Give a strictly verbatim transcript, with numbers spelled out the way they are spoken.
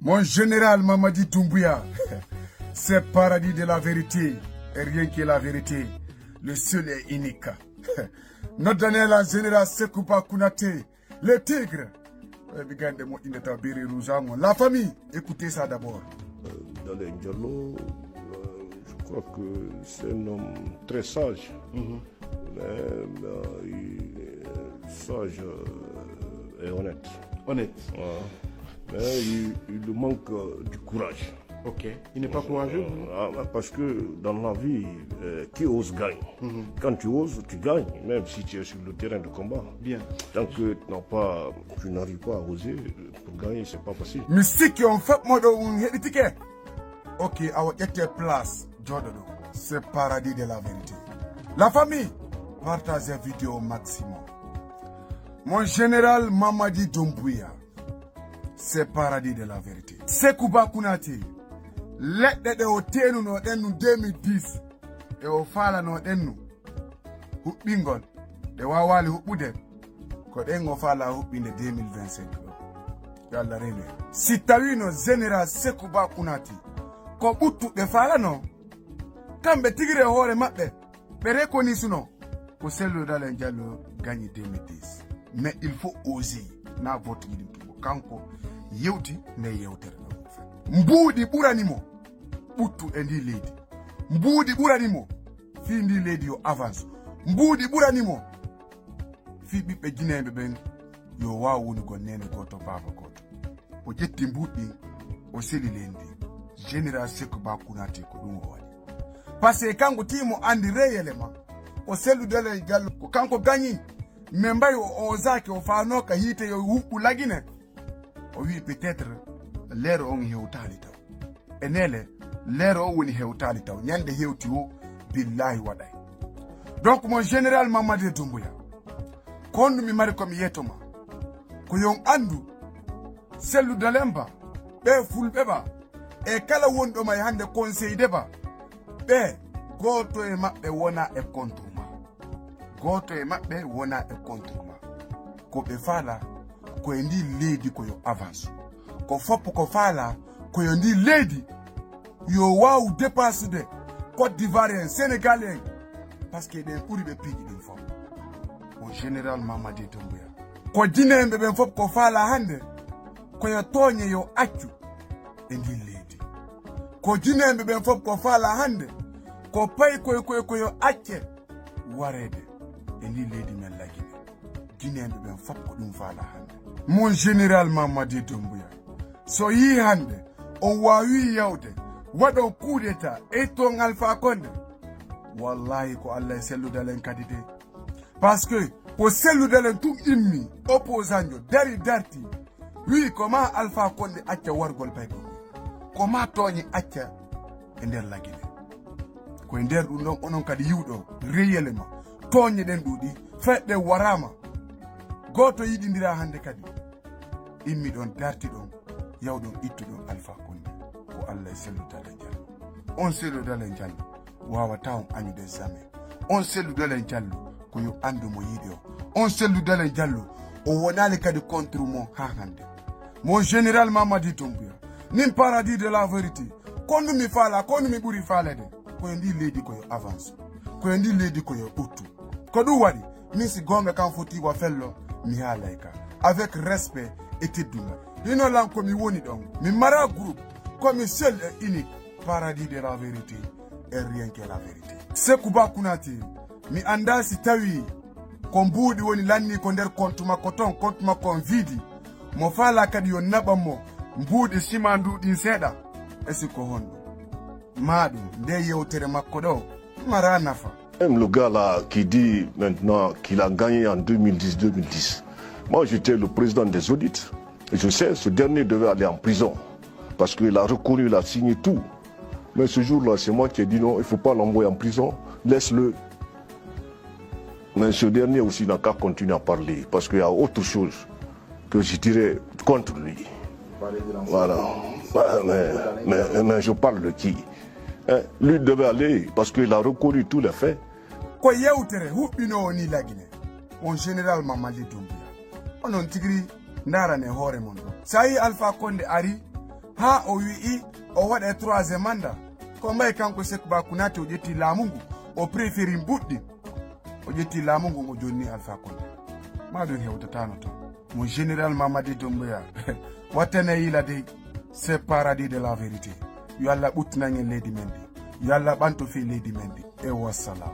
Mon général Mamadi Doumbouya, c'est paradis de la vérité, et rien que la vérité, le seul et unique. Noddanee lan général Sekouba Konaté, le tigre. Eh, ɓe gande moƴƴinde taw bere rouge on. La famille, écoutez ça d'abord. Euh, Dalen Diallo, euh, je crois que c'est un homme très sage. Mhm. Mais, euh, il est sage, euh, et honnête. Honnête. Voilà. Mais il, il lui manque, euh, du courage. Ok. Il n'est pas courageux, vous ? Ah, parce que dans la vie, euh, qui ose gagne. Mhm. Quand tu oses, tu gagnes, même si tu es sur le terrain de combat. Bien. Tant que tu n'as pas, tu n'arrives pas à oser, pour gagner, c'est pas facile. Mi sikki on fof mo ɗo un heɗitike. Ok, awa ƴette place, jooɗo ɗo. C'est paradis de la vérité. La famille, partagez la vidéo au maximum. Mon général Mamadi Doumbouya, c'est paradis de la vérité. Sekouba Konaté, leɗɗe ɗe o teenunoo ɗen nu deux mille dix, ɗe o faalanoo ɗen nu huɓɓingol, ɗe waawaali huɓɓude, ko ɗen o faalaa huɓɓinde deux mille vingt-cinq ɗo. Yo Allah reenu en. Si tawiino général Sekouba Konaté, ko ɓuttu ɓe faalanoo, kamɓe tigi e hoore maɓɓe, ɓe reconnaître no ko Cellou Dalein Diallo gagné deux mille dix. Mais il faut oser. Na vote yiɗi tumo. Kanko yewti nde yewtere ɗo. Mbuuɗi ɓurani mo ɓuttu e ndi leydi. Mbuuɗi ɓurani mo fii ndi leydi yo avance. Mbuuɗi ɓurani mo fii ɓiɓɓe jineeɓe ɓen yo waaw wonugol neene gooto, baaba gooto. O ƴetti mbuuɗi ɗin, o seli leydi ndin. Général Sekouba Konaté ko ɗum o waɗi. Parce que kanko tigi mo anndi réellement, ko Cellou Dalein Diallo, ko kanko gagnant. Men mbayi o osaaki, o faanoo ka hiite yo huɓɓu Lagine. O wi'i peut-être leero on hewtaali taw. E neene, leero on woni hewtaali taw. Ñande hewti o, billaahi waɗay. Donc, mon général Mamadi Doumbouya, ko honɗum mi mari ko mi yeto ma? Ko yo on anndu, Cellou Dalein ba, ɓe fulɓe ba, e kala wonɗo ma e hannde conseil de ba, ɓe gooto e maɓɓe wona e contre ma. Gooto e maɓɓe wona e contre ma. Ko ɓe faala, ko e ndi leydi ko yo avance. Ko fof ko faala, ko yo ndi leydi yo waawu dépassude Côte d'Ivoire en, Sénégal en. Parce que ɗen ɓuri ɓe piiji ɗin fof. O général Mamadi Doumbouya. Ko jineeɓe ɓen fof ko faala hannde, ko yo tooñe yo accu e ndin leydi. Ko jineeɓe ɓen fof ko faala hannde, ko pay koy koy ko yo acce wareede e ndin leydi men Lagine. Jineeɓe ɓen fof ko ɗum faala hannde. Mon général Mamadi Doumbouya, so yii hannde on waawi yawde, waɗon coup d'État, etton Alpha Condé. Wallahi ko Allah e Cellou Dalein kadi de. Parce que ko Cellou Dalein tun immi, opposant jo, dari darti, wi'i ko ma Alpha Condé acca wargol paykol. Ko ma tooñe acca e nder Lagine. Ko e nder ɗum ɗon onon kadi yi'uɗon réellement tooñe ɗen ɗuuɗi, fayɓe waraama. Gooto yiɗindira hannde kadi. Immi ɗon, darti ɗon, yawɗon ittuɗon Alpha Condé. Ko Allah e Cellou Dalein Diallo. On Cellou Dalein Diallo waawataa on añude jamais. On Cellou Dalein Diallo ko yo anndu mo yiɗi o. On Cellou Dalein Diallo o wonaali kadi contre mon haa hannde. Mon général Mamadi Doumbouya, nin paradis de la vérité, ko honɗum mi faala, ko honɗum mi ɓuri faalede? Ko e ndi leydi ko yo avance. Ko e ndi leydi ko yo ɓuttu. Ko ɗum waɗi, min si goonga kan foti wa fello, mi haalay ka. Avec respect et teddungal. Hino lan ko mi woni ɗon. Mi mara groupe, ko mi seul et unique. Paradis de la vérité, et rien que la vérité. Sekouba Konaté, mi anndaa si tawii ko mbuuɗi woni lannii ko nder compte makko ton, compte makko on vide. Mo faalaa kadi yo naɓan mo mbuuɗi simandu ɗin seeɗa. E si ko honɗum? Maa ɗum, nde yewtere makko ɗo, maraa nafa. Même le gars là qui dit maintenant qu'il a gagné en deux mille dix, deux mille dix. Moi, j'étais le président des audits. Je sais, ce dernier devait aller en prison. Parce qu'il a reconnu, il a signé tout. Mais ce jour-là, c'est moi qui ai dit non, il faut pas l'envoyer en prison. Laisse-le. Mais ce dernier aussi n'a qu'à continuer à parler. Parce qu'il y a autre chose que je dirais contre lui. Voilà. Mais, mais, mais je parle de qui ? Hein ? Lui devait aller parce qu'il a reconnu tous les faits. Ko yewtere huɓɓinoowo ni Lagine. On général Mamadi Doumbouya. Onon tigiri ndaarane hoore mon ɗo. Sa yi Alpha Condé ari, Haa o wi'i o waɗa e troisième mandat. Ko mbay kanko Seku Ba Kunaate o ƴetti laamu ngu, o préféri mbuɗɗi. O ƴetti laamu ngu, o jonni Alpha Condé. Maa ɗum hewtataano ton. Mo Général Mamadi Doumbouya wattana yila dey, c'est paradis de la vérité. Yo Alla ɓuttinan en leydi men ndi. Yo Alla ɓanto fii leydi men ndi. E wassalam.